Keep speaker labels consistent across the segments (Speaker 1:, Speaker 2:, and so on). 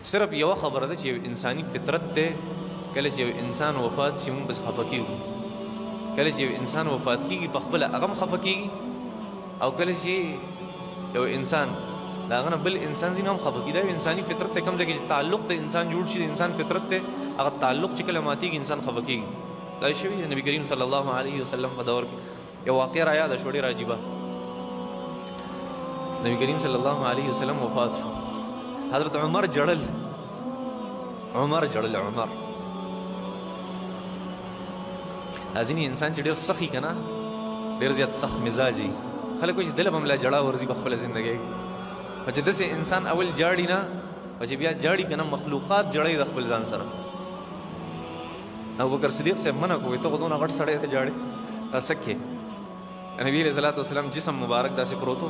Speaker 1: صرف یوه خبره ده چې یو انساني فطرت دی، کله چې یو انسان وفات شي موږ بس خفه کیږو. کله چې یو انسان وفات کیږي په خپله هغه هم خفه کیږي، او کله چې یو انسان د هغه نه بل انسان ځینې هم خفه کیږي. دا یو انساني فطرت دی، کوم ځای کې چې تعلق د انسان جوړ شي د انسان فطرت دی، هغه تعلق چې کله ماتیږي انسان خفه کیږي. دا شوي د نبی کریم صلی الله علیه وسلم په دور کې یو واقعه را یاده شوه، ډېره عجیبه. نبی کریم صلی الله علیه وسلم وفات شو، حضرت عمر جړل، عمر جړل، عمر ځینې انسان چې ډېر سخي که نه، ډېر زیات سخت مزاجي خلک وایي چې دله به هم لا جړا ورځي په خپله زندګۍ کې، خو چې داسې انسان اول جاړي نه، خو چې بیا جاړي که نه مخلوقات جړوي د خپل ځان سره. ابوبکر صدیق صاحب منع کوي، ته خو دونه غټ سړی ته جاړې، دا څه کې؟ نبی علیه الصلاة والسلام جسم مبارک داسې پروت و،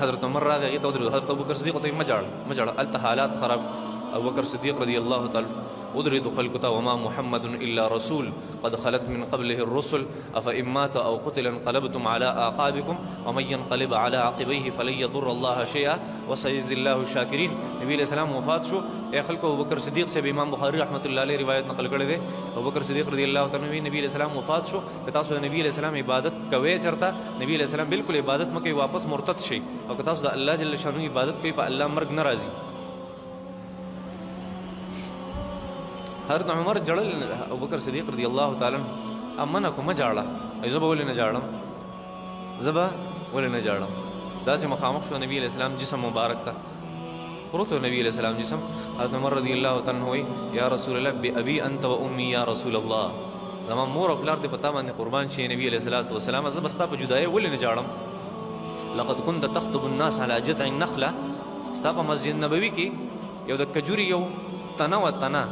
Speaker 1: حضرت عمر راغی هغې ته ودرېدو، حضرت ابوبکر صدیق ورته وایي مه جاړه مه جاړه، هلته حالات خراب شو. ابوبکر صدیق رضی الله تعالی ودرېدو خلکو ته، وما محمد الا رسول قد خلت من قبله الرسل افإن مات او قتل انقلبتم على اعقابكم ومن ينقلب على عقبيه فلن يضر الله شيئا وسيجزي الله الشاکرین. نبی علیہ السلام وفات شو، اے خلکو ابوبکر صدیق صاحب، امام بخاری رحمت الله علیه روایت نقل کړی دی، ابوبکر صدیق رضی الله تعالی عنہ نبی علیہ السلام وفات شو، که تاسو د نبی علیہ السلام عبادت کوئ چرته نبی علیہ السلام بالکل عبادت مکه واپس مرتد شي، او که تاسو د الله جل شانو عبادت کوئ په الله مرګ ناراضي. حضرت عمر جړل، ابوبکر صدیق رضی الله تعالی عنہ امنه کومه جاړه، زه به ولې نه جاړم، زه به ولې نه جاړم. داسې مخامخ شو نبی علیہ السلام جسم مبارک ته پروت نبی علیہ السلام جسم. حضرت عمر رضی الله تعالی عنہ وایي یا رسول الله بأبي انت وامي یا رسول الله، زما مور او پلار دې په تا باندې قربان شي نبی علیہ الصلوة والسلام، زه به ستا په جدایۍ ولې نه جاړم؟ لقد كنت تخطب الناس على جذع النخله، ستا په مسجد نبوي کې یو د کجوري یو تنه وه، تنه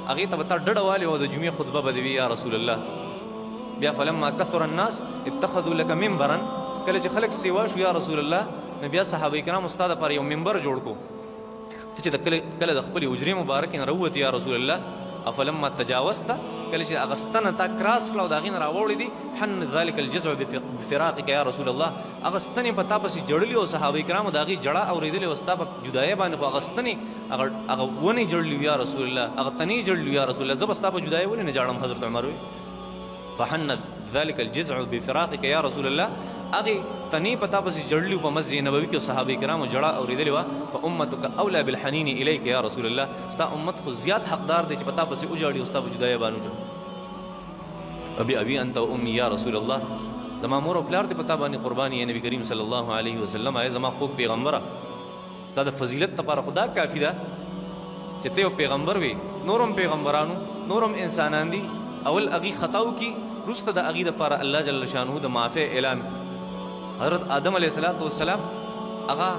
Speaker 1: هغې ته به تا ډډه والې او د جمعې خطبه به دې وي یا رسول الله. بیا فلما كثر الناس اتخذوا لك منبرا، کله چې خلک سیوا شو یا رسول الله، نو بیا صحابه کرام ستا دپاره یو منبر جوړ کو، ته چې د کله کله د خپلې حجرې مبارکې نه راووتې یا رسول الله، افلما تجاوزت، کله چې هغه ستنه تا کراس کړه او د هغې نه راوړې دي، حن ذلك الجزع بفراقك یا رسول الله، هغه ستنې په تا پسې جړلې او صحابه کرامو د هغې جړا اورېدلې او ستا په جدایۍ باندې خو هغه ستنې هغه هغه ونې جړلې یا رسول الله، هغه تنې جړلې یا رسول الله، زه به ستا په جدایۍ ولې نه جاړم؟ حضرت عمر وی فحن ذلك الجزع بفراقك يا رسول الله، هغې تنې په تا پسې جړلې په مسجد نبوي کې صحابه کرامو جړا اورېدلې وه، فامتك اولى بالحنين اليك يا رسول الله، ستا امت خو زیات حقدار دی چې په تا پسې وژاړي او ستا په جدایۍ باندې وژاړي. ابي ابي انت وامي يا رسول الله، زما مور او پلار دې په تا باندې قرباني نبی کریم صلی الله علیه وسلم، ای زما خوږ پیغمبره، ستا د فضیلت لپاره خدا کافي ده چې ته یو پیغمبر وي، نورم پیغمبرانو نورم انسانان دي، اول هغوی خطا وکړي، وروسته د هغوی دپاره الله جل شانه د معافۍ اعلان کړي. حضرت آدم علیه الصلاة والسلام هغه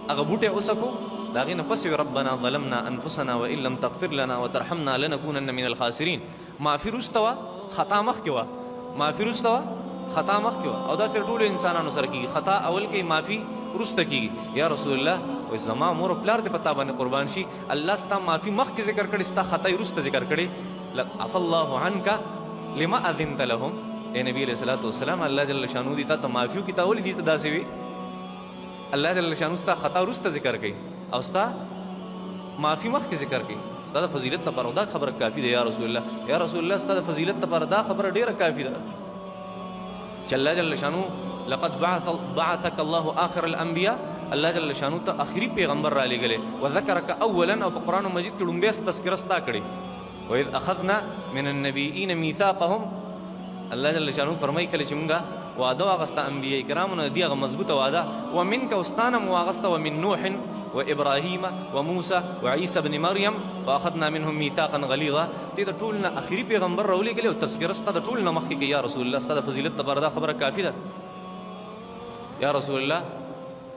Speaker 1: هغه بوټی وڅکو، د هغې نه پس ربنا ظلمنا انفسنا وان لم تغفر لنا وترحمنا لنکونن من الخاسرین. معافي وروسته وه، خطا مخکې وه، معافي وروسته وه، خطا مخکې وه، او داسې ټولو انسانانو سره کېږي، خطا اول کوي معافي وروسته کېږي. یا رسول الله وایي زما مور او پلار دې په تا باندې قربان شي، الله ستا معافي مخکې ذکر کړې، ستا خطا یې وروسته ذکر کړې. عفا الله عنک لما اذنت لهم، اے نبی علیه الصلاة والسلام الله جل شانه دې تا ته معافي وکړي، تا ولې دې ته داسې وي؟ الله جل شانه ستا خطا وروسته ذکر کوي او ستا معافي مخکې ذکر کوي، ستا د فضیلت لپاره دا خبره کافي ده یا رسول الله. یا رسول الله ستا د فضیلت لپاره دا خبره ډیره کافي ده چې الله جل شانه لقد بعثك الله آخر الانبیاء، الله جل شانه ته اخري پیغمبر را لېږلی، وذکرک اولا، او په قرآن مجید کې ړومبی تذکره ستا کړې، واذ اخذنا من النبیین میثاقهم، الله جل شانه فرمایي کله چې مونږه وعده واغسته انبیاء کرامو نه دی هغه مضبوطه وعده، ومنک اوستانه مو واغسته، ومن نوح وابراهیم وموسی وعیسی ابن مریم واخذنا منهم میثاقا غلیظا. دې د ټول نه اخري پیغمبر راولېږلی او تذکره ستا د ټول نه مخکې کوي یا رسول الله، ستا د فضیلت لپاره دا خبره کافي ده یا رسول الله.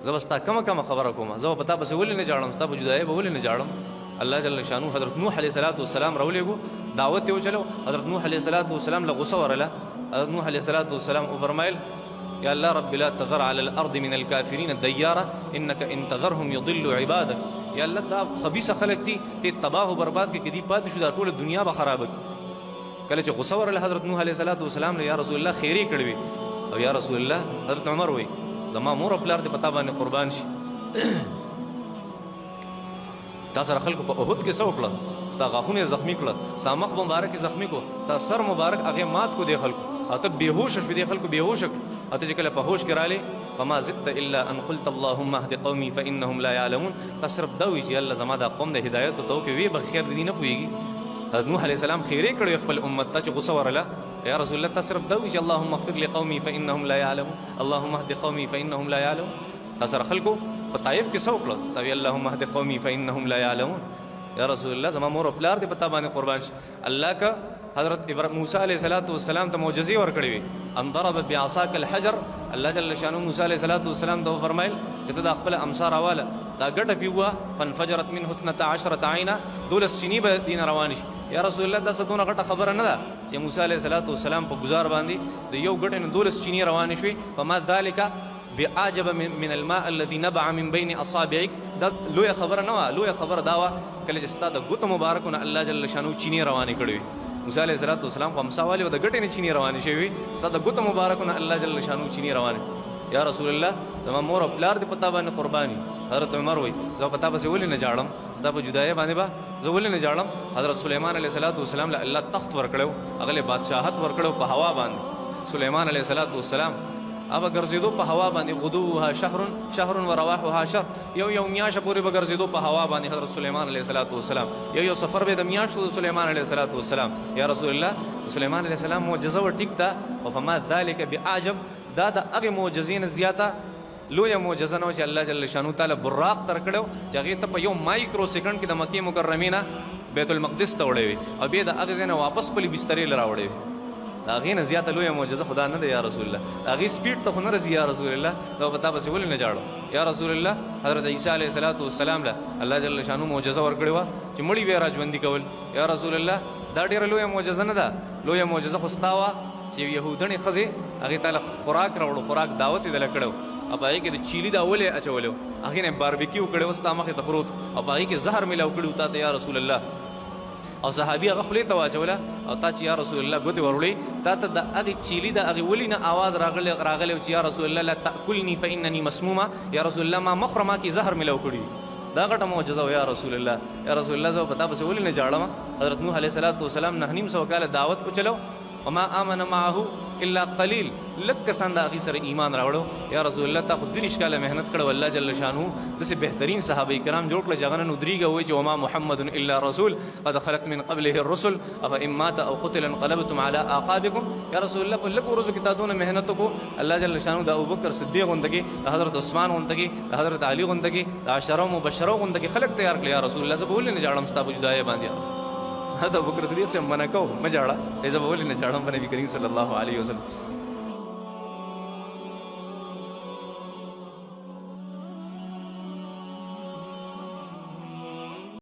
Speaker 1: زه به ستا کومه کومه خبره کوم، زه به په تا پسې ولې نه ژاړم، ستا په جدایۍ به ولې نه ژاړم؟ الله جل شانه حضرت نوح علیه الصلاة والسلام راولېږو، دعوت یې وچلو. حضرت نوح علیه الصلاة والسلام له غصه ورله، حضرت نوح علیه الصلاة والسلام وفرمایل یا الله رب لا تذر على الارض من الكافرين ديارا انك ان تذرهم يضلوا عبادك. یا الله دا خبيثه خلک دي، ته تباه او برباد کې کدي پاتې شو دا ټوله دنیا به خرابه کړي. کله چې غصه ورله حضرت نوح علیه الصلاة والسلام له یا رسول الله خیرې کړې وي، او یا رسول الله حضرت عمر وایي زما مور او پلار دې په تا باندې قربان شي. تا سره خلکو په احد کې څه وکړه؟ ستا غاښونه یې زخمي کړه، ستا مخ مبارک یې زخمي کو، ستا سر مبارک هغې مات کو دې خلکو، او ته بېهوشه شوې، دې خلکو بېهوشه کړ، او ته چې کله په هوش کې رالې، فما زدت الا ان قلت اللهم اهد قومي فانهم لا يعلمون، تا صرف دا وویل چې الله زما دا قوم د هدایت ورته وکړي، ویې بخښي، خیر د دې نه پوهېږي. حضرت نوح علیه السلام خیرې کړې خپل امت ته چې غوسه ورله، یا رسول الله تا صرف دا وویل چې اللهم اغفر لقومي فانهم لا يعلمون، اللهم اهد قومي فانهم لا يعلمون. تا سره خلکو په طائف کې څه وکړه؟ تا وی اللهم اهد قومي فانهم لا يعلمون. یا رسول الله زما مور او پلار دې په تا باندې قربان شي. الله که حضرت ابراهیم موسی علیه الصلاۃ والسلام ته معجزې ورکړې وي، ان ضرب بعصاک الحجر، الله جل شانه موسی علیه الصلاۃ والسلام ته فرمایل چې ته د خپل امسا راواله، دا ګټه پیوه، فانفجرت منه 12 عینا، دولس چینی به دین روان شي. یا رسول الله دا څه دونه غټه خبره نه ده چې موسی علیه الصلاۃ والسلام په گزار باندې د یو ګټې نه دولس چینی روان شوي. فما ذلک بعجب من الماء الذي نبع من بين اصابعك، دا لویه خبره نه وه، لویه خبره دا وه کله چې ستا د ګوتو مبارکو نه الله جل شانو چینې روانې کړې وي. موسی علیه الصلاة والسلام خو امسا والي د ګټې نه چینې روانې شوې وي، ستا د ګوتو مبارکو نه الله جل شانو چینې روانې. یا رسول الله زما مور او پلار دې په تا باندې قرباني. حضرت عمر وایي زه په تا پسې ولې نه ژاړم، ستا په جدایۍ باندې به زه ولې نه ژاړم؟ حضرت سلیمان علیه الصلاة والسلام له الله تخت ورکړی و، هغه له بادشاهت ورکړی و په هوا باندې. سلیمان علیه الصلاة والسلام هغه ګرځېدو په هوا باندې، غدوها شهر شهر ورواحها شهر، یو یو میاشه پورې به ګرځېدو په هوا باندې. حضرت سلیمان علیه الصلاة والسلام یو یو سفر به د میاشتو د سلیمان علیه الصلاة والسلام. یا رسول الله سلیمان علیه السلام معجزه وه، ټیک ده، خو فما ذلک بعجب، دا د هغې معجزې نه زیاته لویه معجزه نه وه چې الله جل شانه تعالی براق تر کړو چې هغې ته په یو مایکرو سیکنډ کې د مکې مکرمې نه بیت المقدس ته وړی وي او بیا د هغې ځای نه واپس خپلې بسترې له راوړی وي. د هغې نه زیاته لویه معجزه خو دا نه ده یا رسول الله، د هغې سپیډ ته خو نه رسي یا رسول الله، دا په تا پسې ولې نه ژاړو یا رسول الله؟ حضرت عیسی علیه الصلاة والسلام له الله جل شانه معجزه ورکړې وه چې مړي به یې راژوندي کول. یا رسول الله دا ډېره لویه معجزه نه ده، لویه معجزه خو ستا وه چې یوې یهودڼې ښځې هغې ته له خوراک راوړو، خوراک دعوت یې دله کړی او په هغې کې د چیلي دا ولې اچولی و، هغې نه یې باربیکیو کړی و، ستا مخې ته پروت او په هغې کې زهر میلاو کړي وو تا ته یا رسول الله، او صحابي هغه خولې ته واچوله او تا چې یا رسول الله ګوتې وروړې، تا ته د هغې چیلي د هغې ولي نه آواز راغلی چې یا رسول الله لا تاکلني فانني مسمومه، یا رسول الله ما مه خوره، ما کې زهر میلاو کړي دي. دا غټه معجزه وه یا رسول الله. یا رسول الله زه په تا پسې ولې نه ژاړم؟ حضرت نوح علیه الصلاة والسلام 950 کاله دعوت وچلو، وما آمن معه الا قلیل، لږ کسان د هغې سره ایمان راوړو. یا رسول الله تا خو 30 کاله محنت کړو، الله جل شانه داسې بهترین صحابه کرام جوړ کړل چې هغه نن ودرېږي وایي چې وما محمد الا رسول قد خلت من قبله الرسل افان مات او قتل انقلبتم على اعقابكم. یا رسول الله په لږو ورځو کې تا دونه محنت وکړو، الله جل شانه د ابوبکر صدیق غونډه کې، د حضرت عثمان غونډه کې، د حضرت علي غونډه کې، د عشره مبشره غونډه کې خلک تیار کړل. یا رسول الله زه به ولې نه ژاړم ستا په جدایۍ باندې؟ حضرت ابوبکر صدیق صاحب منع کو، مه ژاړه، زه به ولې نه ژاړم په نبي کریم صلی الله علیه وسلم.